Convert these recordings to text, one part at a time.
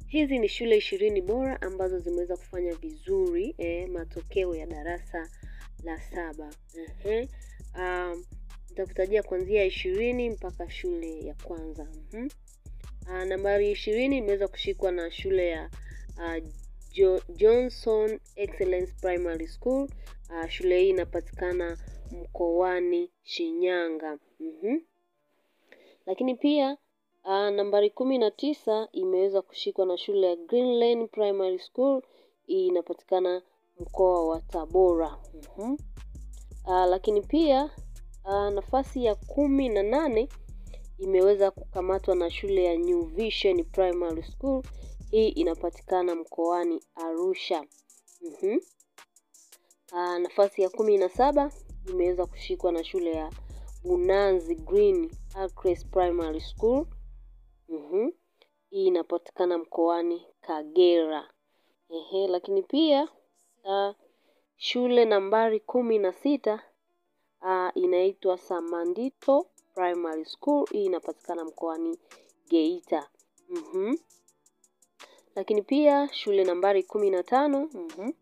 Hizi ni shule 20 bora ambazo zimeweza kufanya vizuri matokeo ya darasa la 7. Nitakutajia kuanzia 20 mpaka shule ya kwanza. Nambari 20 imeweza kushikwa na shule ya Johnson Excellence Primary School. Shule hii inapatikana mkoani Shinyanga. Lakini pia nambari 19 imeweza kushikwa na shule ya Green Lane Primary School. Hii inapatikana mkoa wa Tabora. Lakini pia nafasi ya 18 imeweza kukamatwa na shule ya New Vision Primary School. Hii inapatikana mkoani Arusha. Nafasi ya 17 imeweza kushikwa na shule ya Bunanzi Green Acres Primary School. Hii inapatikana mkoani Kagera. Lakini pia shule nambari 16 inaitwa Samandito Primary School. Hii inapatikana mkoani Geita. Lakini pia shule nambari 15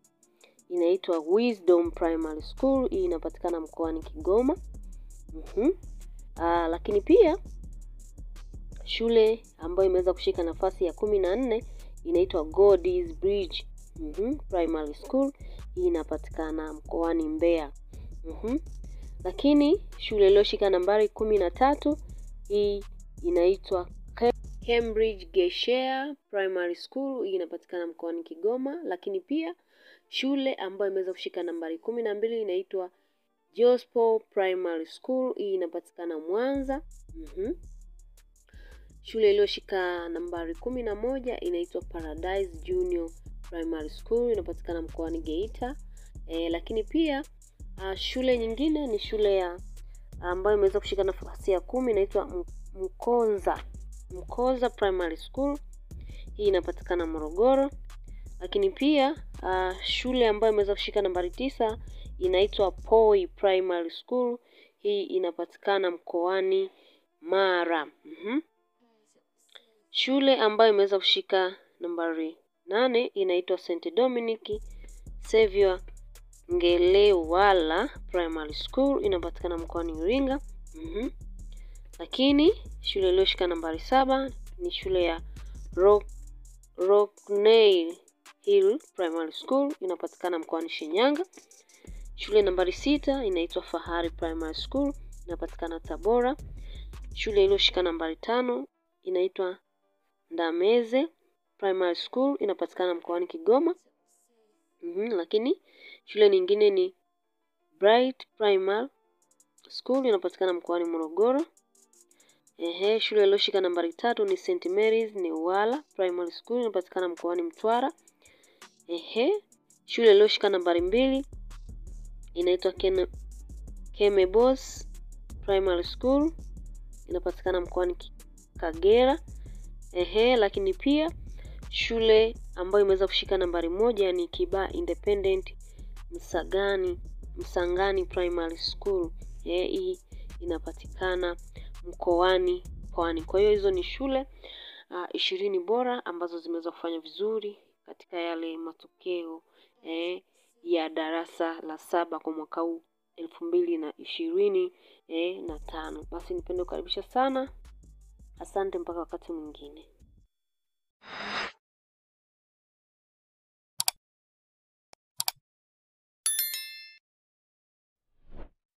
inaitwa Wisdom Primary School. Hii inapatikana mkoani Kigoma. Lakini pia shule ambayo imeweza kushika nafasi ya 14 inaitwa God's Bridge Primary School. Hii inapatikana mkoani Mbeya. Lakini shule iliyoshika nambari 13 hii inaitwa Cambridge Geshea Primary School. Hii inapatikana mkoani Kigoma. Lakini pia shule ambayo imeweza kushika nambari 12 inaitwa Jospo Primary School. Hii inapatikana Mwanza. Shule iliyoshika nambari 11 inaitwa Paradise Junior Primary School, inapatikana mkoani Geita. Lakini pia shule nyingine ni shule ya ambayo imeweza kushika nafasi ya 10 inaitwa Mkonza Primary School. Hii inapatikana Morogoro. Lakini pia shule ambayo imeweza kushika nambari 9 inaitwa Poi Primary School. Hii inapatikana mkoani Mara. Shule ambayo imeweza kushika nambari 8 inaitwa St. Dominic Xavier Ngelewala Primary School, inapatikana mkoani Iringa. Lakini shule iliyoshika nambari 7 ni shule ya Rockney Hill Primary School, inapatikana mkoani Shinyanga. Shule nambari 6 inaitwa Fahari Primary School, inapatikana Tabora. Shule iliyoshika nambari 5 inaitwa Ndameze Primary School, inapatikana mkoani Kigoma. Lakini shule nyingine ni Bright Primary School, inapatikana mkoani Morogoro. Shule iliyoshika nambari 3 ni St. Mary's Newala Primary School, inapatikana mkoani Mtwara. Shule iliyoshika nambari 2 inaitwa Kemebos Primary School, inapatikana mkoani Kagera. Lakini pia shule ambayo imeweza kushika nambari 1 ni Kiba Independent Msangani Primary School. Hii inapatikana mkoani Pwani. Kwa hiyo hizo ni shule 20 bora ambazo zimeweza kufanya vizuri katika yale matokeo ya darasa la 7 kwa mwaka huu 2025. Basi nipende kukaribisha sana. Asante mpaka wakati mwingine.